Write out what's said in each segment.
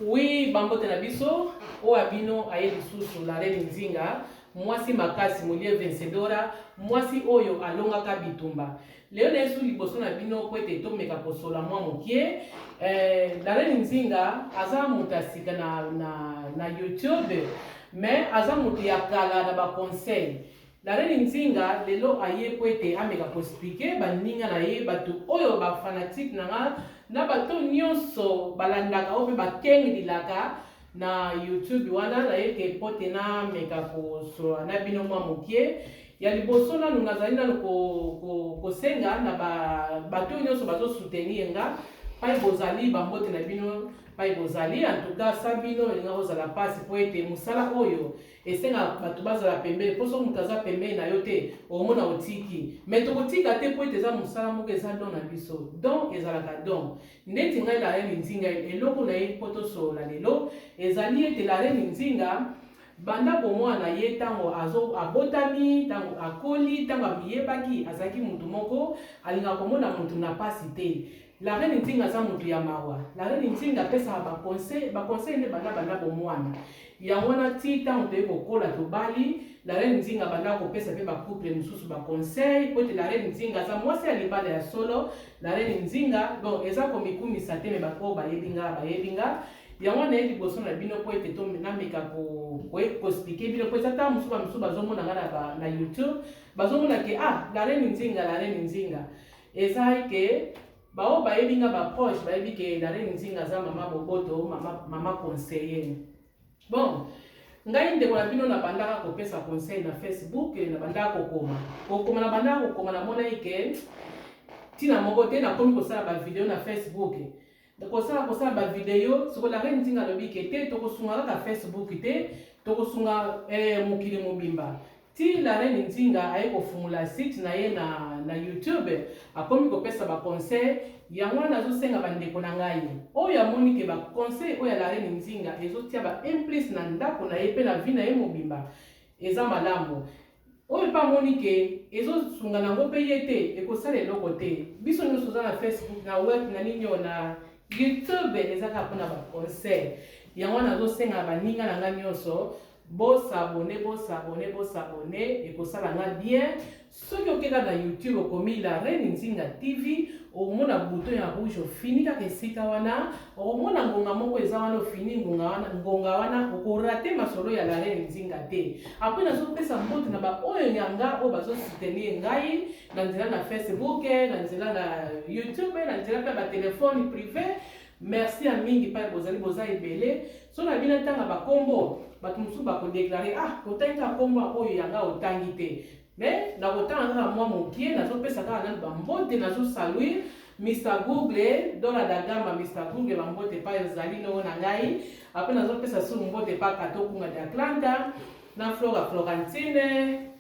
Oui, bambote na biso oyo ya bino aye lisusu la reine Nzinga, mwasi makasi molie vencedora, mwasi oyo alongaka bitumba. Lelo na yesu liboso na bino mpo ete tomeka kosola mwa mokie. La reine Nzinga aza moto ya sika na YouTube, mais aza moto ya kala na ba conseil. La reine Nzinga lelo aye po ete ameka ko expliquer ba ninga na ye batu oyo ba fanatique na nga na bato nionso balandaka oyo pe ba kenglilaka na YouTube wana naye ke po te na meka kosolola na bino mwa mokie. Ya liboso nanu nazali nanu ko ko kosenga na ba bato oyo nionso bazo soutenir nga pai bozali ba mbote na bino pai bozali en tout cas sa bino elinga kozala pasi po ete mosala oyo Esengaka batu bazala pembeni po soki mutu aza pembeni na yo te okomona otiki mais tokotika te po ete eza musala moko eza don na biso don ezalaka don ndeti ngai la reine nzinga eloko na ye po tosolola lelo ezali ete la reine nzinga banda bomwana na ye tango azo abotami tango akoli tango amiyebaki azalaki mutu moko alingaka komona mutu na pasi te La reine Nzinga aza mutu ya mawa. La reine Nzinga apesaka ba conseil, ba conseil nde banda banda bomwana. Yango wana ti tango toye kokola tobali, la reine Nzinga abanda kopesa pe ba couple mosusu ba conseil, po ete la reine Nzinga aza mwasi ya libala ya solo. La reine Nzinga, bon eza komikumisa te mais ba oyo bayebi nga bayebi nga. Yango wana naye liboso na bino po ete to nameka ko ko expliquer bino po eza tango mosusu ba misusu bazomona nga na ba na YouTube, bazomona ke ah la reine Nzinga, la reine Nzinga. Eza ke ba oyo bayebi nga ba proche bayebi ke la reine Nzinga aza mama boboto, mama mama conseiller. Bon, ngai ndeko na bino nabandaka kopesa conseil na Facebook, nabandaka kokoma. Kokoma nabandaka kokoma namonaki ke ntina moko te nakomi kosala ba video na Facebook. Kosala kosala ba video siko la reine Nzinga alobi ke te tokosunga kaka Facebook te tokosunga mokili mobimba ti la reine Nzinga aye kofungola site na ye na YouTube akomi kopesa ba conseil yango wana nazosenga ba ndeko na ngai oyo amoni ke ba conseil oyo ya la reine Nzinga ezotia ba implice na ndako na ye pe na vie na ye mobimba eza malamu Oyo pe amoni ke ezo sunga nango pe ye te ekosala eloko te biso nioso toza na Facebook na web na ninioo na YouTube eza kaka pona ba conseil yango wana nazo senga na baninga na nga nioso bo s'abonner bo s'abonner bo s'abonner ekosala nga bien soki oke kaka na YouTube okomi la reine nzinga TV okomona bouton ya rouge ofini kaka esika wana Okomona ngonga moko eza wana ofini ngonga wana ngonga wana oko rate masolo ya la reine nzinga te. Apres nazo pesa mbote na ba oyo ya nga oyo bazo soutenir ngai na nzela na Facebook, na nzela na YouTube, na nzela pe ya ba telephone prive. Merci ya mingi pai bozali boza ebele. Soki na bino tanga ba kombo batu mosusu bako declarer ah otangi kaka kombo ya oyo ya nga otangi te. Mais nakotanga kaka mwa mokie, nazopesa kaka nanu ba mbote, nazo saluer Mister Google, Dora da Gama, Mister Google ba mbote epai ozali noko na ngai. Après nazopesa susu mbote epa Kato Kunga de Atlanta, na Flora Florentine,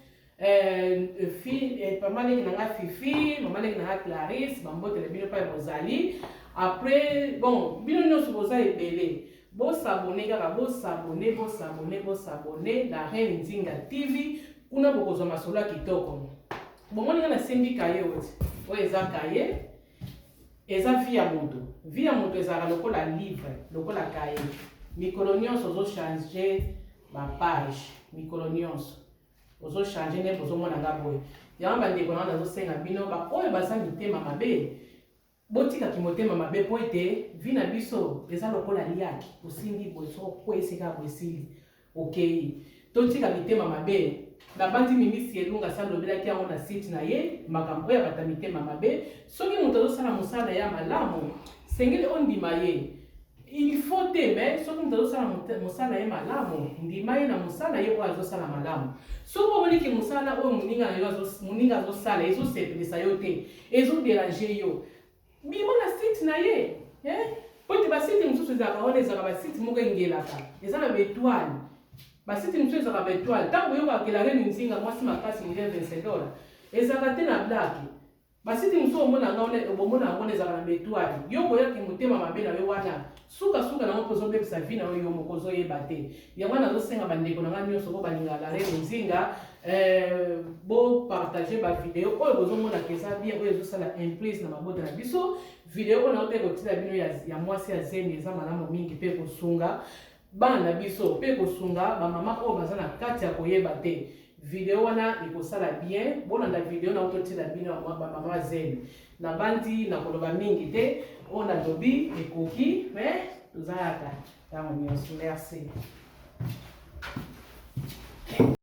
fi, mama leki na ngai Fifi, mama leki na ngai Clarisse, ba mbote na bino epai bozali. Après bon, bino nionso boza ebele. Bo s'abonner kaka, bo s'abonner, bo s'abonner, bo s'abonner na Reine Nzinga TV. Kuna bokozwa masolo ya kitoko. Bomoni nga nasimbi cahier oyo ti. Oyo eza cahier. Eza vie ya moto. Vie ya moto ezalaka lokola livre, lokola cahier. Mikolo nyonso ozo changer ba page. Mikolo nyonso. Ozo changer nde bozomona nga boye. Yango bandeko na nga nazosenga bino ba oyo baza mitema mabe. Botika kimotema mabe po ete vie na biso eza lokola liaki osimbi boye soki okweyisi kaka boye esili okeyi totika mitema mabe nabanzi Mimi Sielunga asi alobelaki yango na site na ye makambo oyo ya bato ya mitema mabe soki moto azosala mosala na ye ya malamu sengeli ondima ye il faut te mais soki moto azosala mosala na ye malamu ndima ye na mosala na ye oyo azosala malamu soki omoni ke mosala oyo moninga na yo moninga azosala ezosepelisa yo te ezo deranger yo bima na site na ye eh? Po ete ba site mosusu ezalaka wana ezalaka ba site moko engelaka eza na ba etoile ba site mosusu ezalaka ba etoile ntango boyokaka ke la reine nzinga mwasi makasi mulia vencedora ezalaka te na blague. Basite mosusu omona yango bomona yango wana ezalaka na betoile. Yo koyaki motema mabe na yo wana suka suka nango mpe ozobebisa vie na yo yo moko ozoyeba te. Yango wana nazosenga bandeko na ngai nyonso oyo balingaka la reine Nzinga eh, bo partager ba video oyo bozomona ke eza bien oyo ezosala emprise na mabota na biso. Video oyo naote kotila bino ya, ya mwasi ya zemi eza malamu mingi mpe kosunga bana na biso mpe kosunga bamama oyo baza na kati ya koyeba te. Video wana ekosala bien, bolanda video na ototila bino ya bamama zemi. Nabandi na koloba mingi te, oyo nalobi ekoki, mais toza kaka ntango nyonso. Merci.